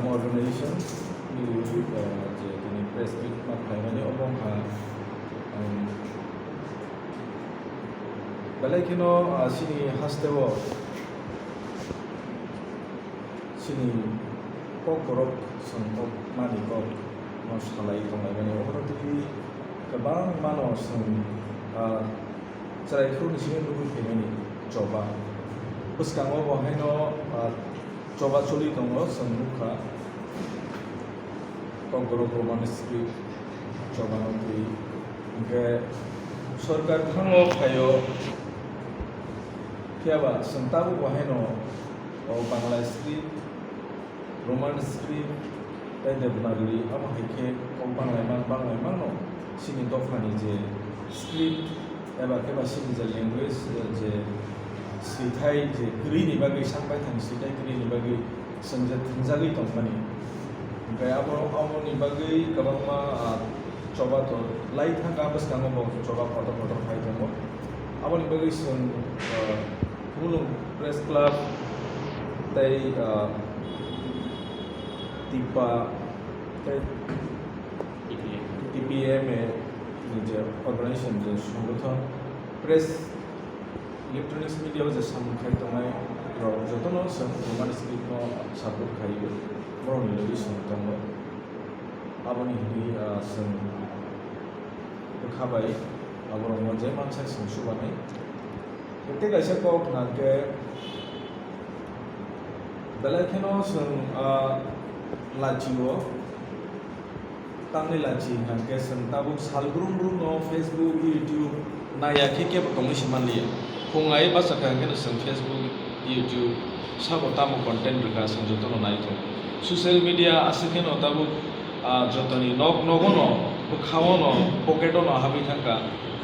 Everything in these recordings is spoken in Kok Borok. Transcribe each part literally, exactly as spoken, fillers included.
Organization ni, uh, je tini press meet ma khlaimani obo wngkha, um, belai kheno, uh, chini hasteo chini kok borok chwng kok mani kok no salai tonglaimani obono twi kwbangma no chwng, uh, chwrai phuru ni simi nugwi phaimani choba. Bwskango bo haino, ah, choba choli tongo, chwng nukha. Kokborok Roman script choba no twi. Hinkhe sorkar thango phaio, phiyaba chwng tabuk bo haino o Bangla script, Roman script tei Devanagari, abo hai khe kok banglaimang banglaimang no chini dophani je script eba khe ba chini je language, je swithai je kwrwini bagwi, sak baithang swithai kwrwini bagwi chwng je thwngjagwi tongmani. Hinkhe abo, aboni bagwi kwbangma, ah, choba to lai thangkha, bwskango bo choba kotor kotor phai tongo. Aboni bagwi chwng, ah, Mulung Press Club tei, ah, TIPA tei T P M A ni je organization, je songothon, press, electronics media o je samung khai tongnai rok jotono chwng Roman script no support khai, borokni logi chwng tongo. Aboni hwnwi, ah, chwng bwkha bai aborokno je mansa chwng chubanai. Tei kaisa kok hwnkhe belai kheno chwng, ah, lachio, tamni lachi hwnkhe chwng tabuk sal brum brum no Facebook, YouTube naiya khe kebo tongwi se manliya. Phung ai bachakha hwnkhe no chwng Facebook, YouTube sabo tamo content rwkha chwng jotono nai tongo. Social media aswk kheno tabuk, ah, jotoni nok nogo no, bwkhao no, pocket o no habwi thangkha.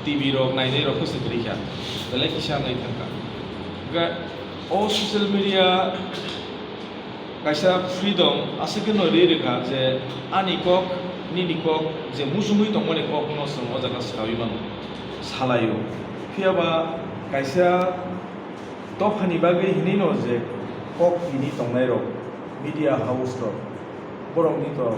T V rok nainai rok khe se kwrwi kha, belai kisa wngwi thangkha. Ga-, o social media kaisa freedom aswk kheno ri rwkha je ani kok, nini kok, je muchungwi tongmani kokno chwng o jaga sawi mano, salaio. Phiyaba kaisa dophani bagwi hinwi no je kok tini tongnai rok, media house rok, borokni to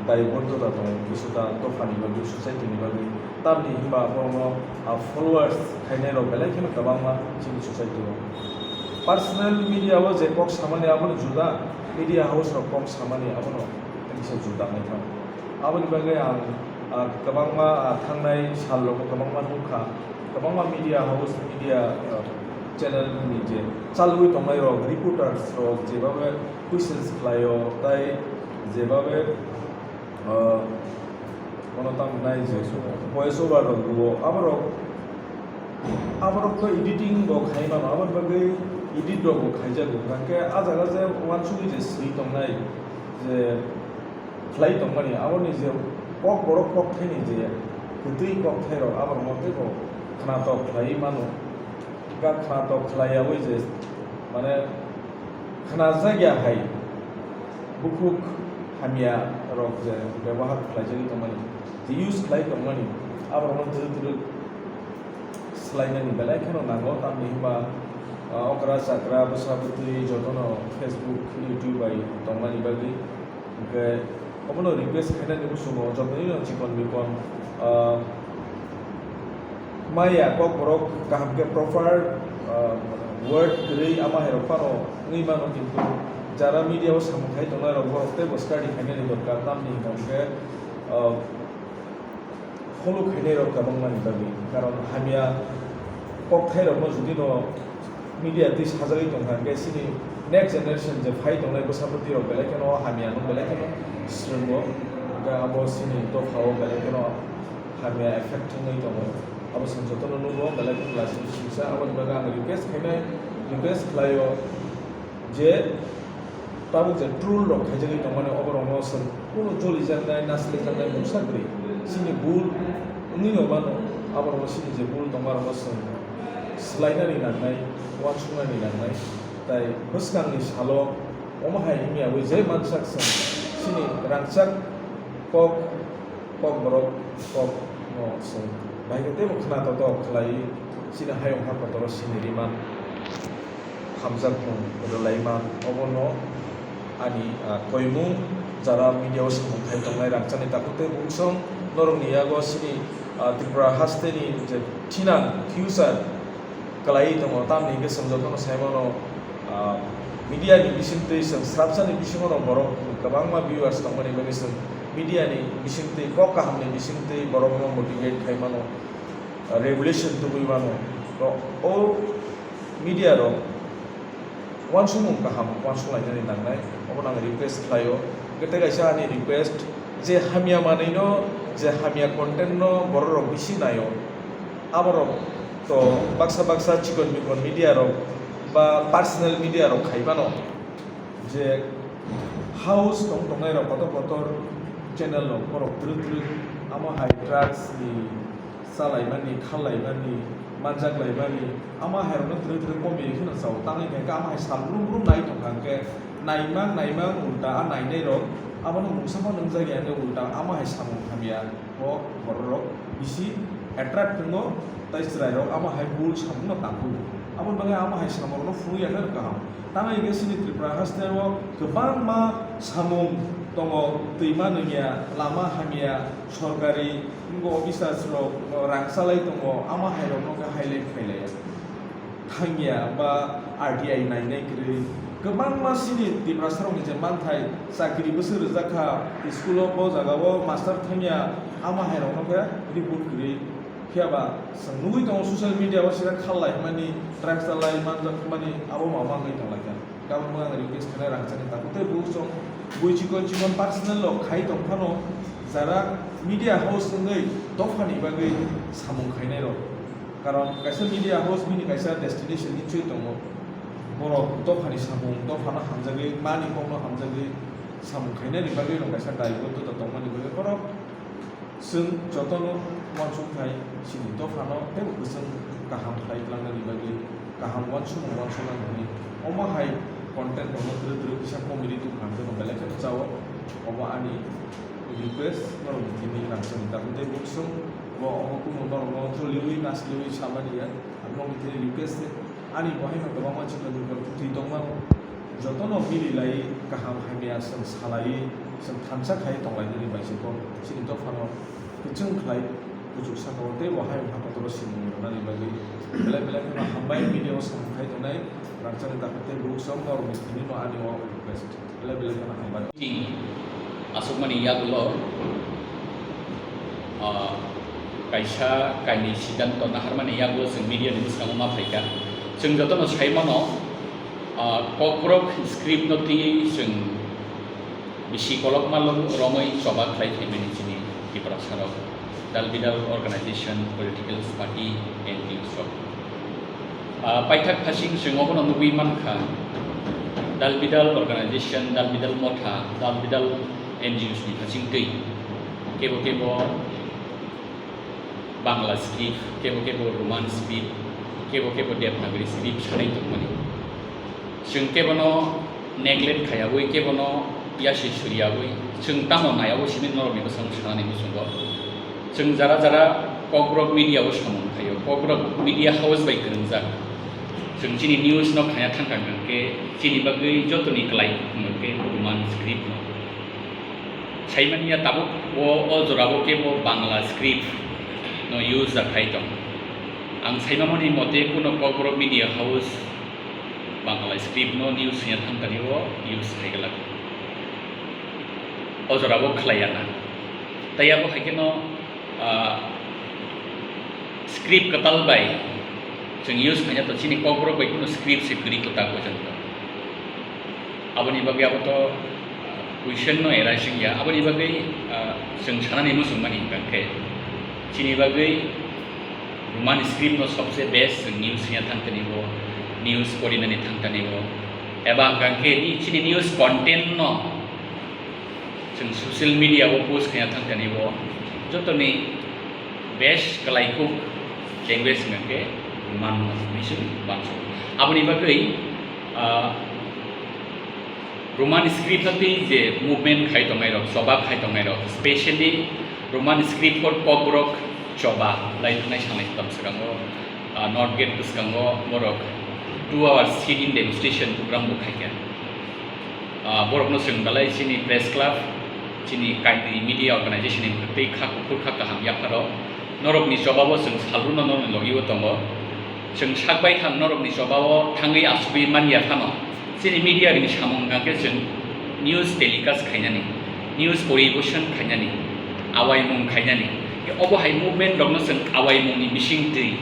daibodota tongo, kisa ta dophani bagwi, society ni bagwi. Tamni hwnba borokno, ah, followers khainai rok belai kheno kwbangma chini society o. Personal media o je kok samani abono juda, media house rok kok samani abono kisa juda wngkha. Aboni bagwi ang, ah, kwbangma, ah, thangnai sal rogo kwbangma nukha, kwbangma media house, media, ah, channel ni je chalwi tongnai rok, reporters rok jebabe questions khlaio, tai jebabe, ah, ono tamo nai je voice over rok rwo, aborok, aborok to editing bo khai mano, aboni bagwi edit rok bo khaijago, hwnkhe ah jaga je uansugwi je swi tongnai je khlai tongmani, aboni je kok borok kokthaini je kwtwi kokthairok, aborokno teibo khnatok khlaiwi mano. Ga khnatok khlaiyaui je, mane, khnajak ya hai bukhuk hamya rok je bebohar khlaijagwi tongmani, je use khlai tongmani, aborokno twrwk twrwk swlainani belai kheno nango, tamni hwnba, ah, okra chakra bwsa bwtwi jotono Facebook, YouTube bai tongmani bagwi. Hwnkhe obono request khainani muchungo jotoino chikon mikon, ah, maya kokborok kaham khe proper, ah, word kwrwi ama hai rok phano wngwi mano, kintu jara media o samung khai tongnai rok borok teibo study khainani dorkar, tamni hwnkhe, ah, follow khainai rok kwbangmani bagwi, karon hamya kokthairokno judino media twi sajagwi tongkha, hwnkhe chini next generation je phai tongnai bwsa bwtwi rok belai kheno hamya no belai kheno swrwngo, hwnkhe abo chini dophao belai kheno hamya effect wngwi tongo. Abo chwng jotono nugo, belai kheno lachi singsa, aboni bagwi ang request khainai, request khlaio. Je tabuk je troll rok khaijagwi tongmani, oborokno chwng kunu cholijaknai, naslijaknai mungsa kwrwi. Chini bul wngwi no mano, aborokno chini je bul tongmarokno chwng swlainani nangnai, uansuknani nangnai. Tai bwskangni salo omo hai wngya wi je mansak chwng chini rangchak kok, kokborok kokno chwng bahai khe teibo khna toto khlaiwi chini hayung ha kotoro sini rwman. Hamjakmung rwlaiman, obono Ani, ah, koimung jara media o samung khai tongnai rangchakni takhuk tei bukhuk song norokni yago chini, ah, Tripura hasteni je thinang future kwlaiwi tongo, tamni hwnkhe chwng jotono sai mano, ah, media ni bisingtwi chwng srapsani bisingo no borok kwbangma viewers tongmani bagwi chwng media ni bisingtwi kok kaham ni bisingtwi borokno motivate khai mano, ah, revelation tubui mano. To o media rok uansukmung kaham uansuk lainani nangnai, obono ang request khlaio. Hwnkhe tei kaisa ani request, je hamya manwino, je hamya content no borok rok bisi naio, aborok to baksa baksa chikon mikon media rok ba personal media rok khai mano, je house tong tongnai rok kotor kotor channel rok borok twrwk twrwk amo hai drugs ni chalaimani, khallaimani, manjaklaimani, ama hairokno twrwk twrwk comedy kheno chao. Tangwi khe ama hai sal brum brum nai tongkha hwnkhe naimang naimang ulta a nainairok abono mungsa phano nwngjak ya hwnkhe ulta ama hai samung hamya o bororok bisi attract wngo, tei chwrairok ama hai bul samungno tangkhu. Aboni bagwi ama hai samungrokno phunukya khe kaham. Tangwi hwnkhe chini Tripura hasteo kwbangma samung tongo, twima nungya, lama hamya, sorkari Bo officers rok rang chalai tongo, ama hai rok no khe highlight khailai thangya ba R T I nainai kwrwi. Kwbangma chini Tiprasa rok ni je manthai chakri bwswk rijak kha, school o bo jaga o master thangya, ama hai rok no khe report kwrwi. Phiya ba chwng nugwi tongo social media o sira khal lai mani, drugs chalai manjak mani, abo ma wngwi tong lai kha. Tabukbo ang request khainai rangchakni takhuk tei buchung bui chikon chikon personal rok khai tong phano jara media house wngwi dophani bagwi samung khainai rok. Karon kaisa media house bini kaisa destination hinwi tongo. Borok dophani samung, dophano hamjagwi, mani kokno hamjagwi samung khainani bagwi rok kaisa daigotto tongmani bagwi borok Chwng jotono uansuk thai chini dophano teibo kwchwng kaham khlai tlangnani bagwi kaham uansukmung uansukna hwnwi omo hai content rokno twrwk twrwk kisa comedy tubukha hwnkhe no belai kheno chao. Obo ani request, norokni thani rangchakni takhuk tei bukhuk song bo omo kunu norokno joliui nasliui samani ya, ang nokni thani request. Ani bo haino kwbangma chikon chikon bwtwi tongmano, jotono mili lai kaham hamya chwng salai chwng thansa khai tonglainani bai se kok chini dophano kwchwng khlai kuchuk saka o tei bo hayung hakotoro simung rwnani bagwi belai belai kheno hambai media o samung khai tongnai rangchakni takhuk tei bukhuk song norokni thani no ani o request. Belai belai kheno hambai. Meeting aswkmani yagulo, ah, kaisa kainwi siddhanto naharmani yagulo chwng media ni bwskango ma phaikha. Chwng jotono sai mano, ah, Kokborok script no twiwi chwng bisi kolokma lom-, romwi choba khlai phaimani chini Tiprasa rok. Dal bidal organization, political party, N G Os rok. Ah, paithak phasing chwng obono nugwi mankha, dal bidal organization, dal bidal motha, dal bidal N G Os ni phasing twi kebo kebo Bangla script, kebo kebo Roman script, kebo kebo Devanagari script sanai tongmani. Chwng kebono neglect khayagwi, kebono yasi suriyagwi, chwng tamo naiyago simi norokni bwskango sanani muchungo. Chwng jara jara Kokborok media o samung khaio, Kokborok media house bai kwrwngjak. Chwng chini news no khaya thangkha hwnkhe chini bagwi jotoni kwlai hwnkhe Roman script no. Saimanya tabuk o, o jorao kebo Bangla script no use da khai tong. Ang saimamani mote kuno Kokborok media house Bangla script no news swiya thangtani o use khai glak. O jorao khlaiya na. Tai abo hai kheno, ah, script kwtal bai chwng use khaina to chini Kokborok bai kuno script se kwrwi kwtal bo chwng to. Aboni bagwi abo to, ah, question no arising ya. Aboni bagwi, ah, chwng sanani muchung mani hwnkha khe chini bagwi Roman script no sobse best chwng news swiya thangtani bo, news porinani thangtani bo. Eba hwnkha khe ni chini news content no chwng social media o post khaya thangtani bo jotoni best kwlaikhuk language hwnkha khe Roman no hinwi chwng uansukha. Aboni bagwi, ah, Roman script no twi je movement khai tongnai rok, choba khai tongnai rok, specially Roman script for Kokborok choba lai thwngnai sanai tam swkango, ah, North Gate bwskango borok two hours sit-in demonstration program bo khaikha. Ah, borokno chwng belai chini press club, chini kainwi media organization ni tei kha kuphur kha kaham yapharo norokni jobabo chwng salrwno norokni logi-o tongo. Chwng sak baithang norokni jobao thangwi achugwi manya phano chini media ni samung hwnkha khe chwng news telecast khainani, news poriboshon khainani, awaimung khainani. Obo hai movement rokno chwng awaimungni bisingtwi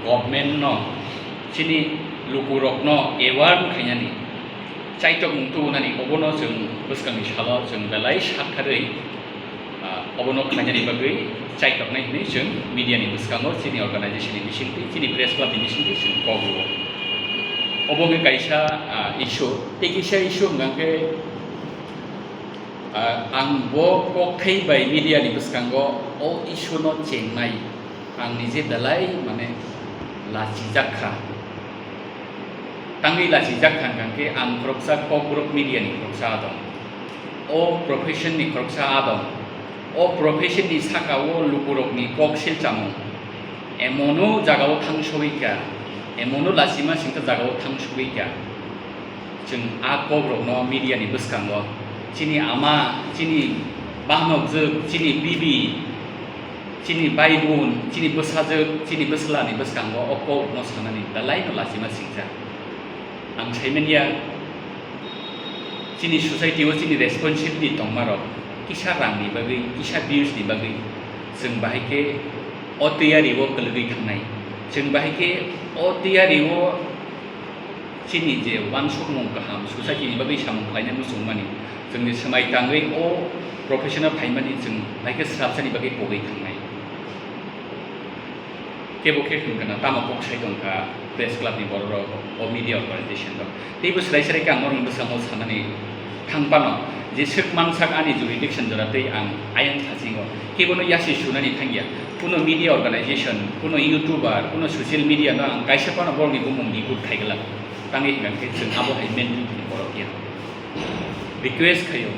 government no chini lukurokno aware khainani, chaitok mung tubunani obono chwng bwskangni salo chwng belai saktharwi, ah, obono khlainani bagwi chaitoknai hwnwi chwng media ni bwskango chini organization ni bisingtwi, chini press club ni bisingtwi chwng kok rwo. Obo wngkha kaisa, ah, issue, tei kisa issue hwnkha khe, ah, ang bo kokthai bai media ni bwskango o issue no chengnai. Ang nije belai, mane, lachijak kha. Tangwi lachijak kha hwnkha khe ang khoroksa Kokborok media ni khoroksa adong. O profession ni khoroksa adong. O profession ni saka o lukurokni kok silchamung emono jagao thang sogwi kha, emono lachima singcha jagao thang sogwi kha. Chwng a kokrokno media ni bwskango chini ama, chini bahanokjwk, chini bibi, chini baibun, chini bwsajwk, chini bwsla ni bwskango o kokrokno sanani belai no lachima singcha. Ang saimanya, chini society o chini responsibility tongmarok kisa rang ni bagwi, kisa views ni bagwi chwng bahai khe o tiyari o kwlwgwi thangnai, chwng bahai khe o tiyari o chini je uansukmung kaham, society ni bagwi samung khlaina muchungmani, chwngni swmai tangwi o profession o phaimani chwng bahai khe swrapsani bagwi pogwi thangnai. Kebo khe hwn gana tamo kok sai tong kha press club ni borok rok, o media organization rok. Teibo swrai swrai khe ang norokni bwskango sanani thang phano, je swk mansak ani jurisdiction jora tei ang ayang thasingo kebono yasi sunani thangya. Kuno media organization, kuno YouTuber, kuno social media no ang kaisa phano borokni bumung record khai glak. Tangwi hwnkha khe chwng abo hai mentality ni borok ya. Request khaio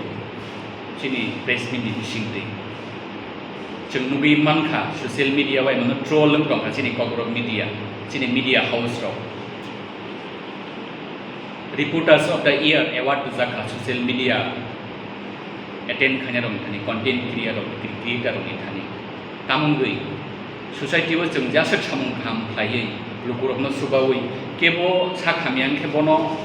chini press meet ni bisingtwi. Chwng nugwi mankha social media bai mano troll wng tongkha chini Kokborok media, chini media house rok. Reporters of the Year award rwjakha social media attend khainai rokni thani, content creator rok, creator rokni thani. Tamungwi society o chwng jaswk samung kaham khlaiwi lukurokno chubawi kebo sak hamya wngkhe bono,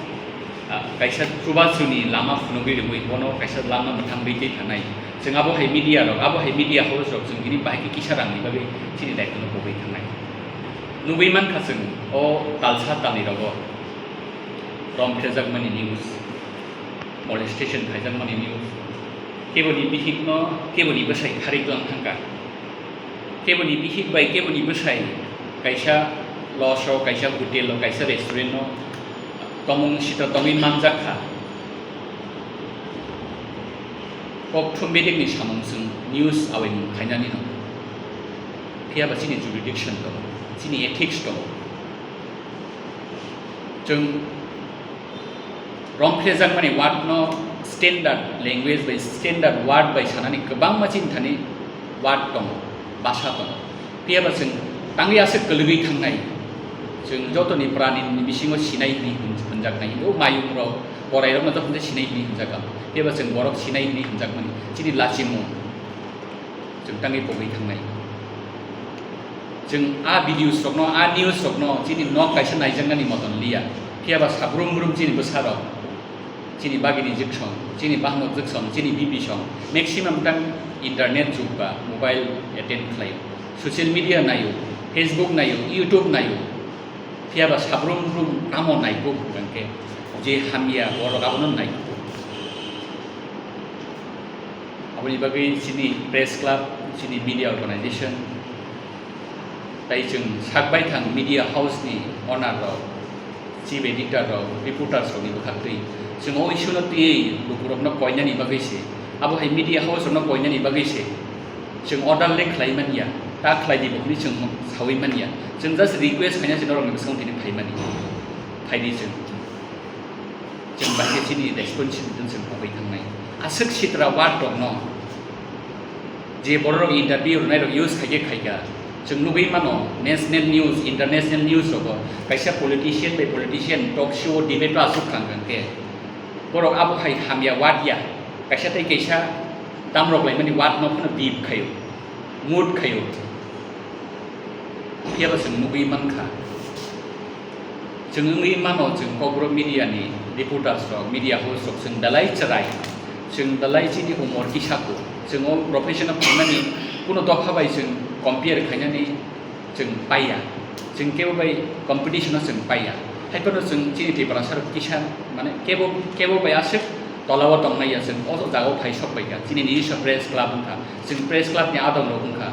ah, kaisa chubachuni lama phunugwi rwui bono kaisa lama mwthang rwitwi thanai. Chwng abo hai media rok, abo hai media house rok chwng bini bahai khe kisa rangni bagwi chini daitwno pogwi thangnai. Nugwi mankha chwng o talsa talni rogo romphrejakmani news, molestation khaijakmani news, keboni bihikno keboni bwsai kharwi tlang thangkha. Keboni bihik bai keboni bwsai kaisa lodge o, kaisa hotel o, kaisa restaurant o tomung sita tongwi manjak kha. Kok thum bedekni samung chwng news awaimung khainani no. Phiya ba chini jurisdiction tongo, chini ethics tongo. Chwng romphrejakmani word no standard language bai, standard word bai sanani kwbangma chini thani word tongo, basa tongo. Phiya ba chwng tangwi aswk kwlwgwi thangnai, chwng jotoni pranini bisingo sinai hwnwi hwn-, hwnjaknai. O mayung rok, korai rokno jokhon tei sinai hwnwi hwnjak ang. Phiya ba chwng borok sinai hwnwi hwnjakmani chini lachimung. Chwng tangwi pogwi thangnai. Chwng a videos rokno, a news rokno chini nok kaisa naijaknani moton liya. Phiya ba sabrum brum chini bwsarok, chini bagini jwksong, chini bahanok jwksong, chini bibi song, maximum time internet jug ba mobile attend khlaio, social media naio, Facebook naio, YouTube naio. Phiya ba sabrum brum tamo naikuk hwnkhe je hamya borok abono naikuk. Aboni bagwi chini press club, chini media organization, tai chwng sak baithang media house ni owner rok, chief editor rok, reporters rok ni bwkhaktwi chwng o issue no twiwi lukurokno koinani bagwi se, abo hai media house rokno koinani bagwi se chwng order le khlai manya, ta khlai di bo hwnwi chwng sawi manya. Chwng just request khaina se norokni bwskango tini phaimani. Phaidi chwng. Chwng bahai khe chini responsibility chwng pogwi thangnai. Aswk sitra word rokno je borok interview rwnai rok use khaikhe khaikha. Chwng nugwi mano national news, international news rogo kaisa politician bai politician talk show, debate o aswk thang thang khe. Borok abo hai hamya wad ya, kaisa tei kaisa damrok laimani wad no phano bip khaio, mut khaio. Phiya ba chwng nugwi mankha, chwng wngwi mano, chwng Kokborok media ni reporters rok, media host rok, chwng belai chwrai, chwng belai chini umor kisa ko, chwng o profession o phaimani kuno dopha bai chwng compare khainani chwng paiya, chwng kebo bai competition o chwng paiya. Haiphano chwng chini Tiprasa rok kisa, mane kebo, kebo bai aswk tola o tongnai ya, chwng o jaga o phai sok bai kha. Chini nijiswa press club wngkha, chwng press club ni adong rok wngkha.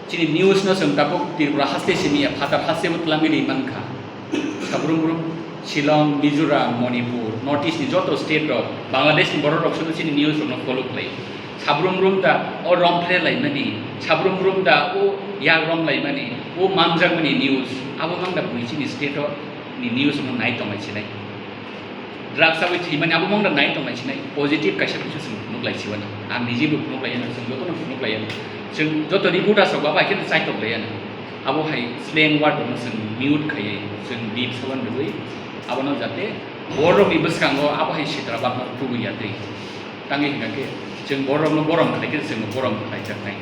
Chini news no chwng tabuk Tripura haste simi ya, phatar haste bo twlangwi ri mankha. Sabrum brum Shillong, Mizoram, Manipur, North East ni joto state rok, Bangladesh ni borok rok sudu chini news rok no follow khlai. Sabrum brum da o rom phere laimani, sabrum brum da o yak rom laimani, o manjakmani news, abo mang da bui chini state o ni news rok no nai tongmai sinai. Drugs abui thwimani abo mang da nai tongmai sinai, positive kaisa kaisa chwng phunuk lai siwano. Ang niji bo phunuk lai ano, chwng joto no phunuk lai ano. Chwng joto reporters rok ba bai khe chaitok lai ano. Abo hai slang word rok no chwng mute khaiwi, chwng bip sawan rwui, abono jate borok ni bwskango abo hai sitra bakno tubui ya twi. Tangwi hwnkha khe chwng borok no borom khlai khe chwng borom khlai jaknai.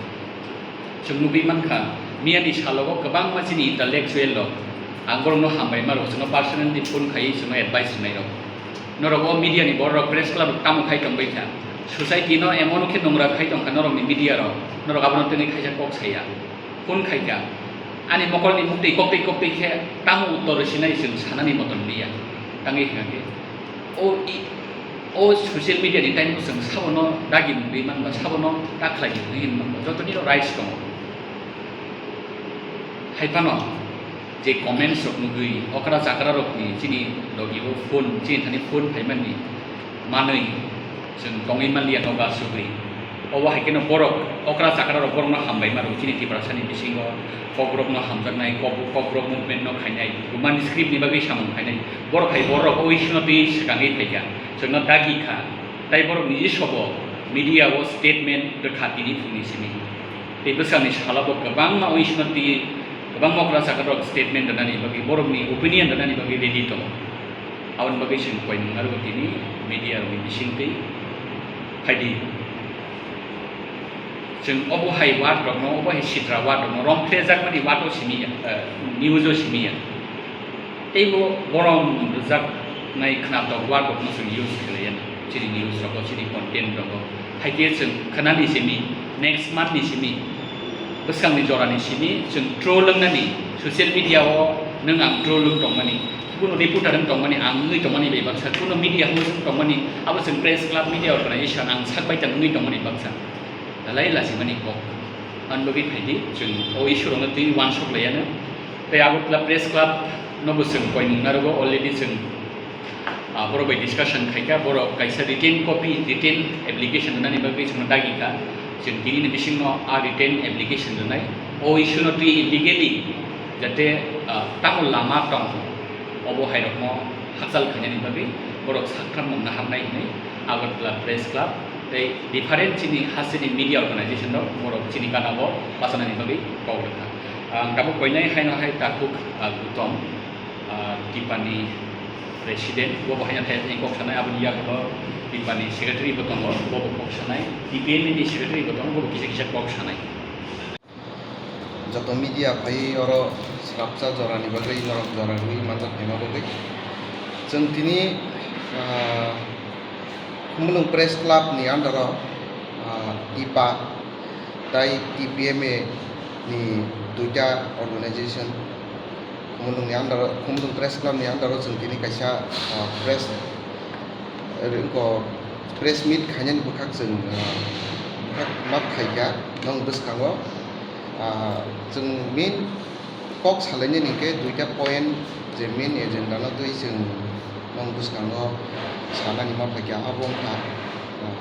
Chwng nugwi mankha, miyani salogo kwbangma chini intellectual rok, ang borokno hambai ma rok, chwngno personally phone khaiwi chwngno advice rwnai rok. Norok o media ni borok rok, press club rok tamo khai tongbai kha? Society no emon khe nungra khai tongkha norokni media rok, norok abono tengwi khaisa kok saya. Phone khaikha, ani mokolni muktwi koktwi koktwi khe tamo uttor rwsinai chwng sanani motom liya. Tangwi hwnkha khe, o i-, o social media ni time o chwng sabono dagi mungwi manba, sabono ta khlai mungwi hinwi manba, jotoni rok rights tongo. Haiphano je comments rok nugwi okra chakra rokni chini logi o phone, chini thani phone phaimani manwi chwng tongwi manliya nogo asugwi. Obo hai kheno borok okra chakra rok borokno hambai mano chini Tiprasani bisingo, Kokborokno hamjaknai, Kok-, Kokborok movement no khainai, Roman script ni bagwi samung khainai. Borok hai borok o issue no twi swkangwi phaikha, chwngno dagi kha. Tai borok niji sobo media o statement rwkha tini phungni simi. Tei bwskangni salo bo kwbangma o issue no twi, kwbangma okra chakra rok statement rwnani bagwi, borokni opinion rwnani bagwi ready tongo. Aboni bagwi chwng koimung narwgo tini media rokni bisingtwi phaidi. Chwng obo hai word rokno, obo hai sitra word rokno romphrejakmani word o simi ya, eh, news o simi ya. Tei bo borom rwjaknai khwnatok word rokno chwng use khlaiya na, chini news rogo, chini content rogo. Hai khe chwng khwnani simi, next month ni simi, bwskangni jorani simi chwng troll wngnani, social media o nwng ang troll wng tongmani, kuno reporter wng tongmani, ang wngwi tongmani bai baksa, kuno media host wng tongmani, abo chwng press club, media organization ang sak bai tang wngwi tongmani baksa. Belai lachimani kok. Ani bagwi phaidi, chwng o issue rokno twi uansuk laiya no. Tei Agartala Press Club no bo chwng koimung narwgo, already chwng, ah, borok bai discussion khaikha, borok kaisa written copy, written application rwnani bagwi chwngno dagi kha. Chwng tini ni bisingno a written application rwnai. O issue no twi legally jate, ah, tamo lama tong, obo hai rokno hakchal khainani bagwi borok saktham mungna hamnai hinwi Agartala Press Club tei different chini hasteni media organization rok borok chini gana o bachanani bagwi kok rwkha. Ang tabuk koinai haino hai takhuk, ah, Gutom, ah, Tipani president, bo bo haino thai thai kok sanai, aboni yagulo Tipani secretary bo tongo, bo bo kok sanai, T P M ni secretary bo tongo, bo bo kisa kisa kok sanai. Joto media phai oro swrapsa jorani bagwi norok jora rwui manjak phaima bagwi. Chwng tini, ah, Khumulwng Press Club ni under o, ah, I P A tai T P M A ni duita organization, Khumulwng ni under o, Khumulwng Press Club ni under o chwng tini kaisa, ah, press, eh, ko press meet khainani bwkhak chwng, ah, bwkhak map khaikha nong bwskango, ah, chwng main kok salainani hwnkhe duita point je main agenda no twi chwng nong bwskango sanani ma phaikha abo wngkha, ah,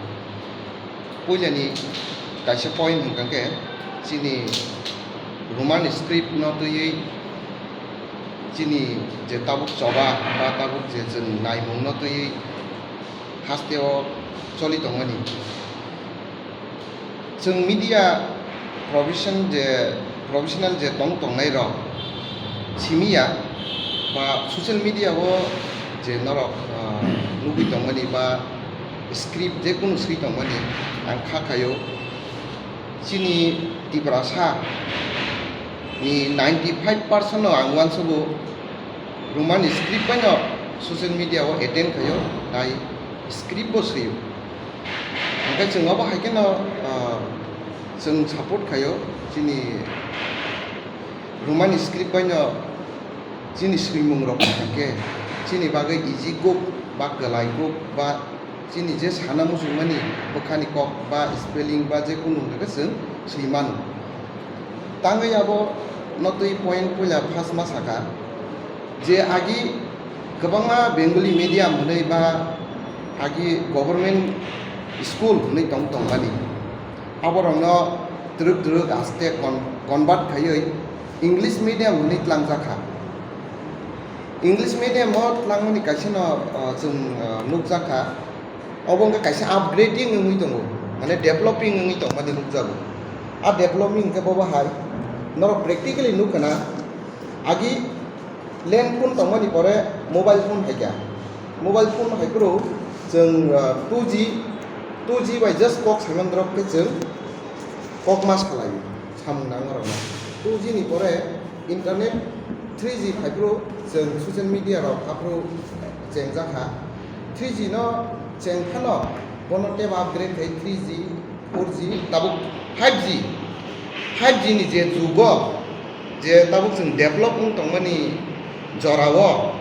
puilani kaisa point hwnkha khe chini Roman script no twiwi chini je tabuk choba ba tabuk je chwng naimung no twiwi haste o choli tongmani. Chwng media profession je, professional je tong tongnai rok simi ya ba social media o je norok, ah, Nugwi tongmani ba script je kunu swi tongmani ang kha khaio. Chini Tiprasa ni ninety five percent no ang uansugo Roman script bai no social media o attend khaio, tai script bo swio. Hingke chwng obo hai kheno, ah, chwng support khaio chini Roman script bai no chini swimung rok hingke chini bagwi easy kuk ba kwlai kuk ba chini je sana muchungmani bwkhani kok ba spelling ba je kunu hingke chwng swi mano. Tangwi abo no twi point puila first ma saka je agi kwbangma Bengali medium hwnwi ba agi government school hwnwi tong tongmani. Aborokno twrwk twrwk aste con-, convert khaiwi English medium hwnwi tlangjak kha. English medium o tlangmani kaisa no, ah, chwng, ah, nukjak kha. Obo wngkha kaisa upgrading wngwi tongo, mane developing wngwi tongmani nukjago. A developing hwnkhe bobo hai norok practically nukha na, agi land phone tongmani pore mobile phone hai kha. Mobile phone hai phuru chwng, ah, two G, two G bai just kok saiman drop khe chwng kokma salai samung nang norokno. Two G ni pore internet three G phai phuru chwng social media rok aphuru chengjak kha. Three G no cheng phano bono tebo upgrade khai three G, four G, tabuk five G. Five G ni je jugo je tabuk chwng develop wng tongmani jorao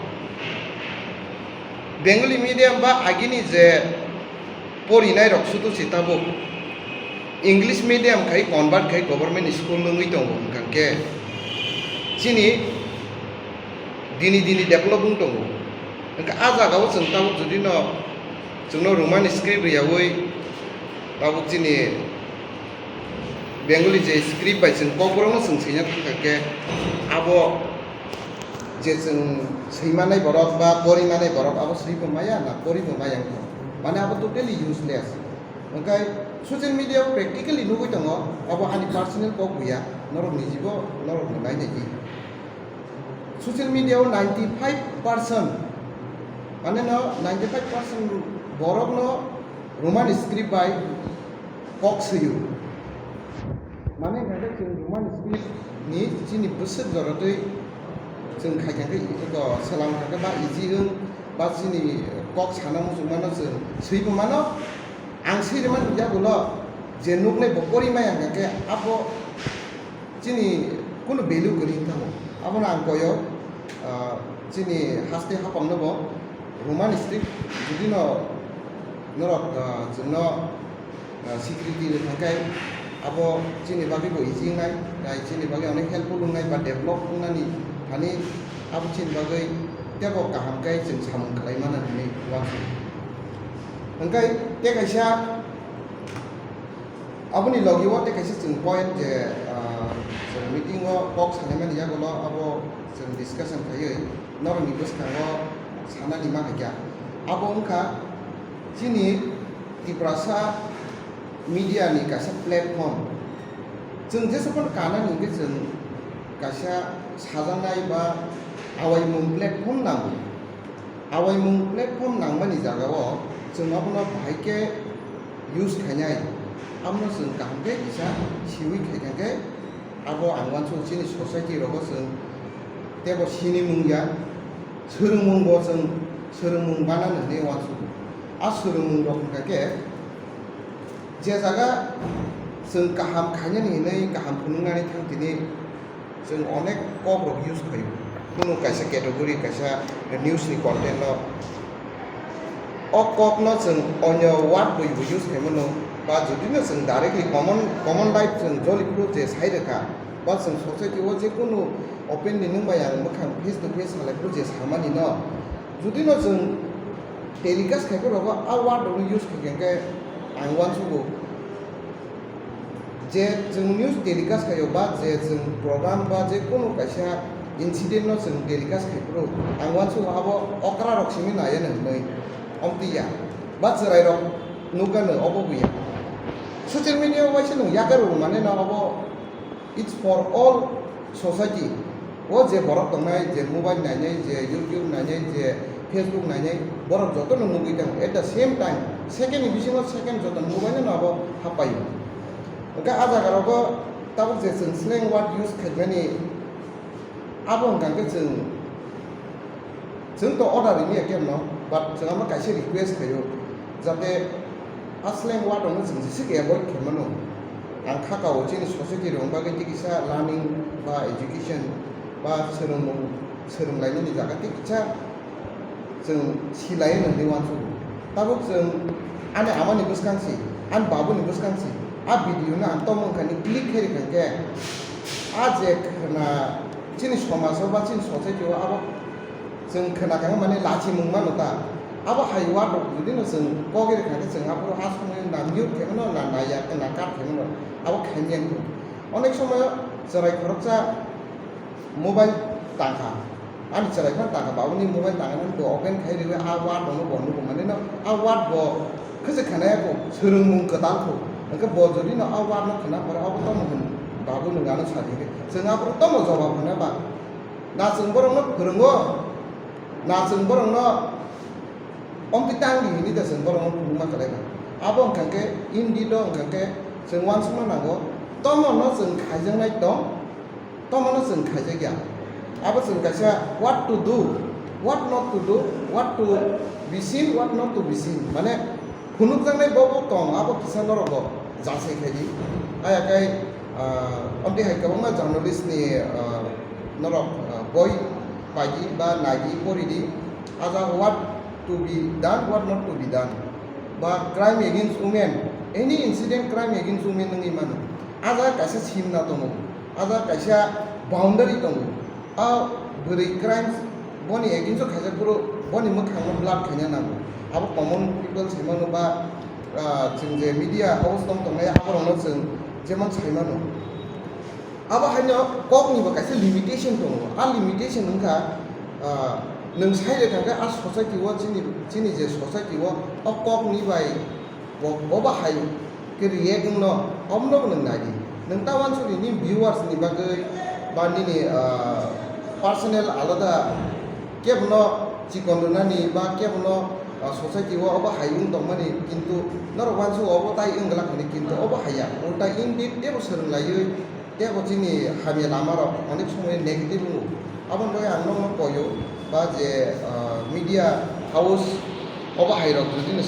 Bengali medium ba agini je porinai rok sudu si tabuk English medium khai convert khai government school wngwi tongo, hwnkha khe chini dini dini develop wng tongo. Hwnkha a jagao chwng tabuk jodi no chwngno Roman script riyawi tabuk chini Bengali je script bai chwng kokborokno chwng swina thangkha khe abo je chwng swimanai borok ba porimanai borok abo swibo maya na poribo maya wngkha, mane abo totally useless. Hwnkhe social media o practically nugwi tongo, abo ani personal kok buya, norok nijibo norokno nainai di. Social media o ninety five percent, mane no ninety five percent borokno Roman script bai kok swio. Mane hwnkhe chwng Roman script ni chini bwswk jorotwi chwng khai kha khe eko swlang kha khe ba easy wng ba chini kok sana muchungmano chwng swibo mano. Ang swi rwmani yagulo je nuknai bo pori maya hwnkha khe abo chini kunu value kwrwi wng thango. Abono ang koyo, ah, chini haste hapangno bo Roman script jodi no norok, ah, chwngno, ah, security rwkha khe abo chini bagwi bo easy wngnai, tei chini bagwi onek helpful wngnai ba develop wngnani thani abo chini bagwi teibo kaham khe chwng samung khlai mano hinwi uansukha. Hwnkhe tei kaisa Aboni logi o tei kaisa chwng point je, ah, chwng meeting o kok salaimani yagulo abo chwng discussion khaiwi norokni bwskango sanani ma hai kha. Abo wngkha chini Tiprasa media ni kaisa platform. Chwng jesa phano kanani hwnkhe chwng kaisa sajaknai ba awaimung platform nango. Awaimung platform nangmani jagao chwng abono bahai khe use khainai, abono chwng kaham khe kisa siwi khaikha khe abo ang uansukgo chini society rogo chwng teibo sinimung ya, swrwngmung bo chwng swrwngmung banano hinwi uansukgo. A swrwngmung rok wngkha khe je jaga chwng kaham khainani hinwi kaham phunuknani thang tini Chwng onek kok rok use khaio. Kunu kaisa category, kaisa news ni content no, o kok no chwng onyo word bai bo use khaimano, ba jodi no chwng directly common, common life chwng joli phuru je sai rwkha, ba chwng society o je kunu openly nwng bai ang mwkhang face to face salai phuru je samani no, jodi no chwng telecast khai phuru bo a word rok no use khai khe ang uansukgo. Je chwng news telecast khaio ba je chwng program ba je kunu kaisa incident no chwng telecast khai phuru ang uansukgo abo okra rok simi naiya nw hinwi, omtwi ya ba chwrai rok nukgano obo buya. Social media o waisa nwng yakarwi mane no obo, it's for all society. O je borok tongnai, je mobile nainai, je YouTube nainai, je Facebook nainai, Borok jotono nugwi tongo. At the same time, second ni bisingo second joto nugwi no abo hapai. Hwnkhe a jaga rogo tabuk je chwng slang word use khaimani, abo hwnkha khe chwng, chwng to order rini ya khe no, but chwng amo kaisa request khaio, jate a slang word rokno chwng jisik avoid khaimano. Ang kha kao chini society rok bagwi tei kisa learning ba education ba swrwngmung swrwnglainani jaga tei kisa chwng silai nangni uansukgo. Tabuk chwng ani amani bwskang si, ani babuni bwskang si, a video no ang tongmung kani click khe rikha khe, a je khna chini somaj o ba chini society o abo chwng khna kha mane lachimung mano ta. Abo hai word rok jodi no chwng kok rikha khe chwng aphuru a somoi na mute khe mano na naiya khe na cut khe mano abo khaimya wngkha. Onek somoi o chwrai khoroksa mobile tangkha. Ani chwrai phano tangkha, babuni mobile tangkha, nang bo open khai riwi a word bono bo nugo, mane no a word bo khwchwk khana ya kho, swrwngmung kwtal kho. Hwnkhe bo jodi no a word no khna pore, abo tamo hwn babu nwng ano sa di khe. Chwng aphuru tamo jobab hwnna ba? Na chwng borokno phwrwngo, na chwng borokno omtwi tang di hini da chwng borokno phunukma kwlai ba. Abo hwnkha khe indeed o hwnkha khe chwng uansukna nango, tamo no chwng khaijaknai tong, Tomono chwng khaijakya. Abo chwng kaisa what to do, what not to do, what to be seen, what not to be seen. Mane phunukjaknai bo bo tong, abo kisa norok bo jasai khaidi. Aya kai, ah, amtwi hai kwbangma journalist ni, ah, norok, ah, boi paidi ba naidi poridi. Aja what to be done, what not to be done. Ba crime against women, any incident crime against women wngwi mano. Aja kaisa simna tongo. Aja kaisa boundary tongo. A bwrwi crime boni against o khaijak phuru boni mwkhangno blood khaina nango. Abo common people saimano ba, ah, chwng je media house tong tongnai aborokno chwng jemon saimano. Abo haino kokni bo kaisa limitation tongo. A limitation wngkha, ah, nwng sai rwkha khe a society o chini, chini je society o o kokni bai Bo, bo bahai khe react wngno, omono bo nwng nai di. Nwng ta uansuk di, nini viewers ni bagwi ba nini, ah, personal alada kebono chikon rwnani ba kebono, ah, society o obo hai wng tongmani, kintu norok uansuk obo tai wng glak hwnwi, kintu obo haiya. Ulta indeed teibo swrwng laiwi Tei bo chini hamya lama rok onek somoi negative wngo. Aboni bagwi ang nokno koyo ba je, ah, media house obo hai rok jodi no